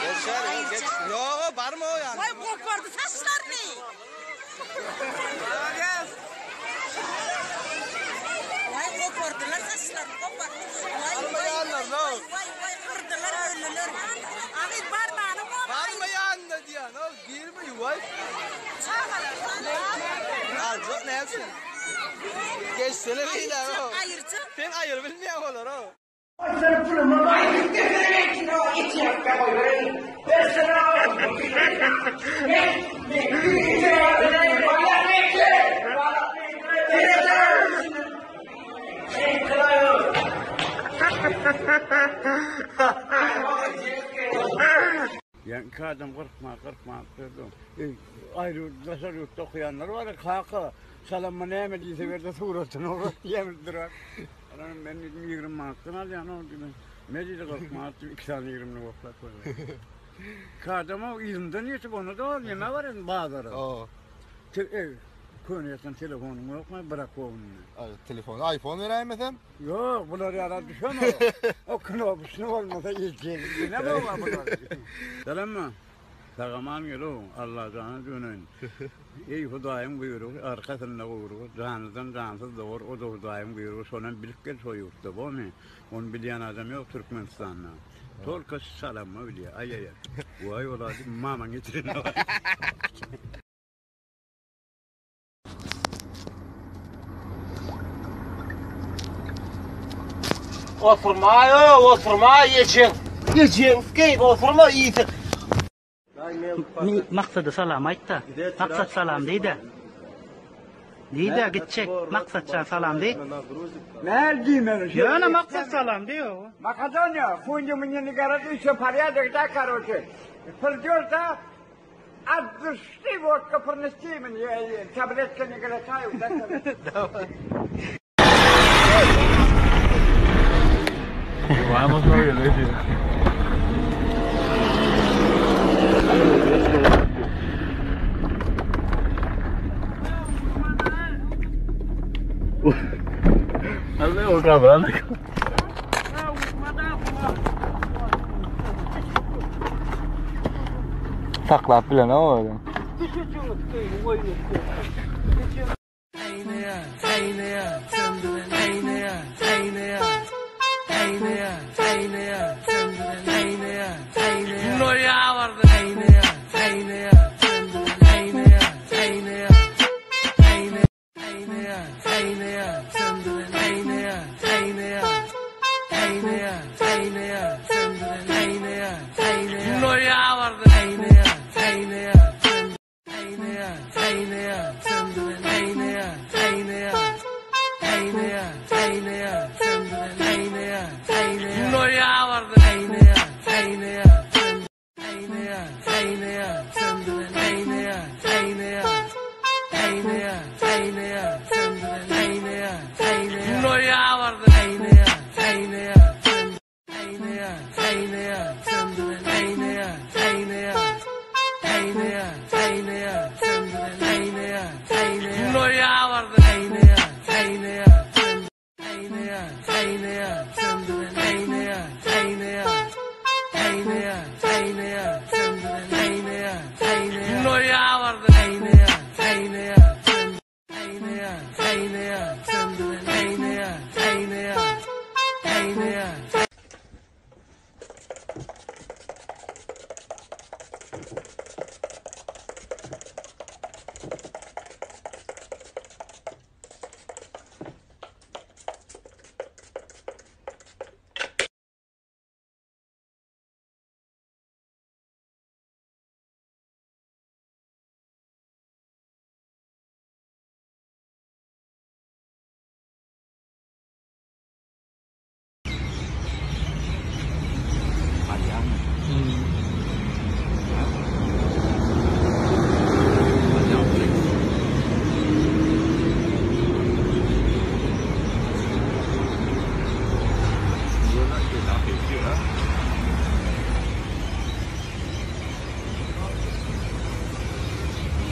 Geçer, geç. Ýok, barma o ýana. Vay kopardı saçlarını. Vay kopardılar saçlarını kopardı. Vay Barma vay ýanlar, vay no. vay vay vay kırdılar öldüler. Abi barmağını kopar. Barma ýanyna diýen, o girme ýuwaş. Çağalar. Aljak nätsin? Geçsene beýle o. Ayırcı. Sen aýyr bilmeýän olar o. Yani iki adam 40 manat 40 manat berdi. E, ayrı daşary ýurtda okuýanlar bar, kaka salamma näme diýse berde suratyny urat diýemizdir. durar. Anam men dedim 20 manatdan alýan o diýdim. Ne diýdi 40 manat diýip, iki sany 20 oklap goýdy. İki adam o yzyndan ýetip onu da al, neme var indi bazara. O. Te, e, köne ýatan telefonyň ýokmy bırak onu. Telefon, iPhone beräýmesem? Yok bular yara düşen o. O knopuşunu olmasa yiyecek. Ne bu var bular? Selam mı? Sagaman gel o. Allah canı dönün. Ey Hudayın buyruğu, arkasında kuyruğu, canlıdan cansız doğur, o da Hudayın buyruğu. Şonan bilip gel şu yurtta, bu mu? Onu bilen adam yok Türkmenistan'da. Tolka salam mı biliyor? Ay ay ay. Vay ola, maman getirin. Oturma yo, oturma yiyeceksin. Yiyeceksin ki oturma yiyeceksin. Maksady salam aýtda. Maksat salam diýdi. Diýdi gitjek. Maksatjan salam diý. Nerede Ýöne Maksat salam diýo. Makedония, хуйню мне не городит, все порядок, да, короче. Придешь, да, от души водка принести мне, я таблетка не глотаю, да, короче. Saklap bilen o öyle.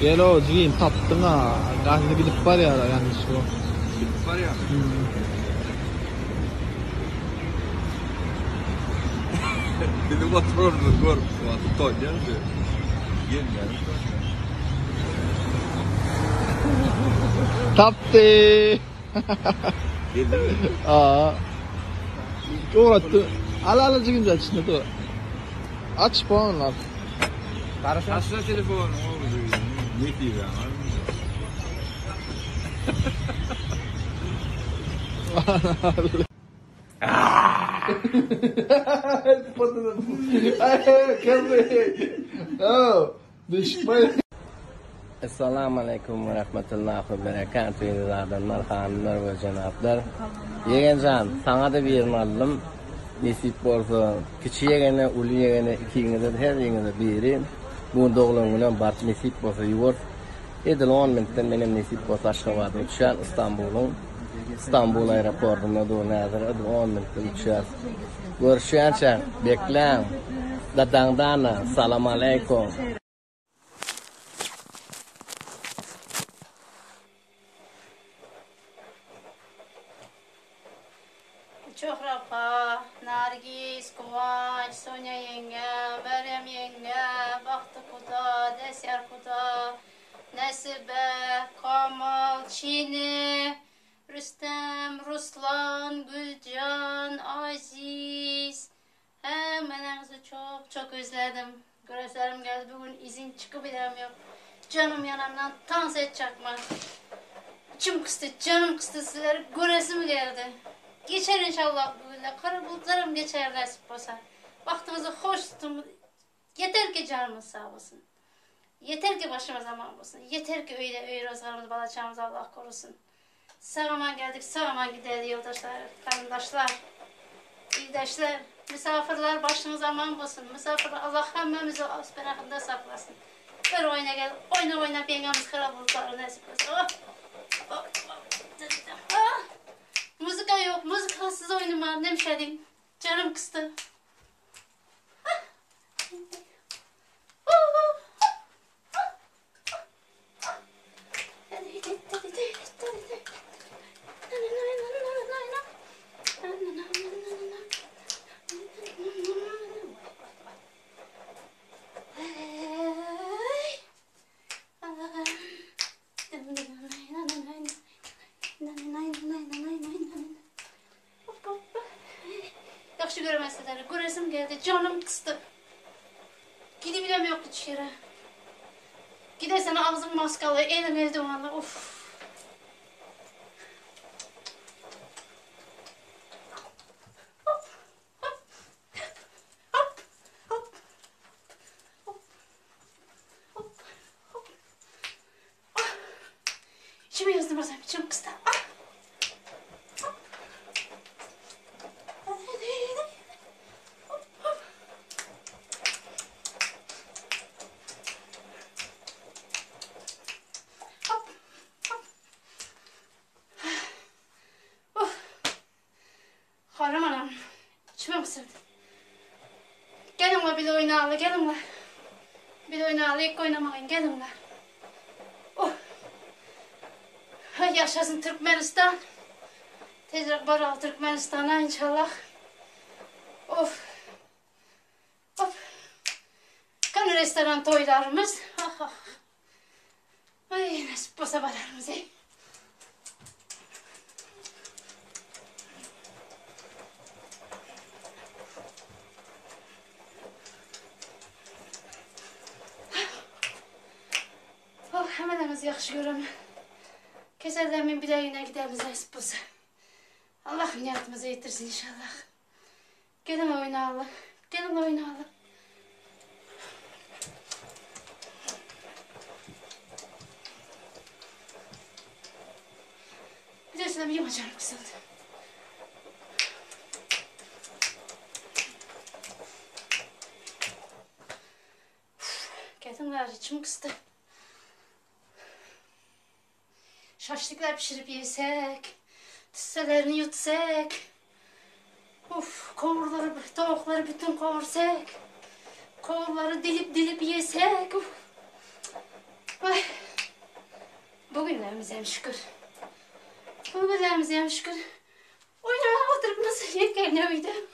Gel o jigim tapdyň ha. Gazny gidip barýar ýalňyş bu. Gidip barýar. Biziň oturanymyzy görüp utanýar indi. Gelmäge utanýar. Tapdy. Geldimi? Aa. Ugratdy. Al al jigimjan içinde dur. Aç bonlar. Taşla telefonu ogul. Nesibe. Essalamu aleýkum we rahmetullahi we berekatuh eziz adamlar, hanymlar we jenaplar. Ýegenjan, saňa-da birini aldym. Nesip bolsa, kiçi ýegene, uly ýegene ikiňize her biriňize biri. Bu gün doglan günem baryp nesip bolsa ýuwarys. Edil on minutdan menem nesip bolsa Aşgabada uçýan, Istanbulyň Istanbul aeroportynda durun häzir edil on minutdan uçýas. Görüşýänçäk, bekläň. Dadaňdana, salam aleýkum. Çöhre apa, Nargiz, Guwanç, Sonýa ýeňňe, Merýem ýeňňe, Bagty guda, Desýar guda, Nesibe, Kamal, Çini, Rüstem, Ruslan, Güljan, Aziz, Hemmeleriňizi çok çok özledim. Göreslerim geldi bugün izin çykybilem yok. Canım yanamdan tans etjekmi. İçim kysdy, canım kysdy sizleri göresim geldi. Geçer inşallah bu günler. Kara bulutlaram geçer nesip bolsa. Wagtyňyzy hoş tutuň. Yeter ki canymyz sag bolsun. Yeter ki başymyz aman bolsun. Yeter ki öýde öý rozgarymyz bala çagamyz Allah korusun. Sag aman geldik, sag aman gideli ýoldaşlar, garyndaşlar, ildeşler, misafirler başyňyz aman bolsun. Misafirler Allah hemmemizi öz penahynda saklasyn. Bir oýna gel, oýna oýnap ýeňemiz kara bulutlary nesip bolsa. Oh! Oh! Oh! Muzika ýok, muzikasyz oýnama nemşediň. Canym kysdy. Ýagşy göremezsiler. Göresim geldi. Janym kysdy. Gidibilem ýok hiç ýere. Gidersen agzyň maskaly, eliň eldiwanly. Uff. Hop, hop, hop, hop, hop, hop, hop. Ah. İçime yazdırmasam içim kısdı. Ah. Hop. Hop, hop. Hop, hop. Of. Haram anam. İçime kısıldı. Geliň bir oýnaly, geliň. Bir oýnaly, ilk oýnamagyň, geliň. Oh. Hay yaşasın Türkmenistan. Tezrek baral Türkmenistana inşallah. Of. Of. Kan restoran toýlarymyz. Ah ah. Ay nasip bolsa bararmyz ey. Oh, hemmelerimizi yaxşı görem. Kesellermin bileğine gidemiz nasip bolsa. Allah niyetimizi yetirsin inşallah. Gelin oynayalım. Gelin oynayalım. Bir de üstüne bir yumuşak kısıldı. Geldim gari içim kıstı. Şaşlıklar pişirip yesek, tüsselerini yutsak. Uf, kovurları, tavukları bütün kavursak. Kovurları dilip dilip yesek. Uf. Ay. Bugünlerimize hem şükür. Bugünlerimize hem şükür. Oyuna oturup nasıl yekene uyudum.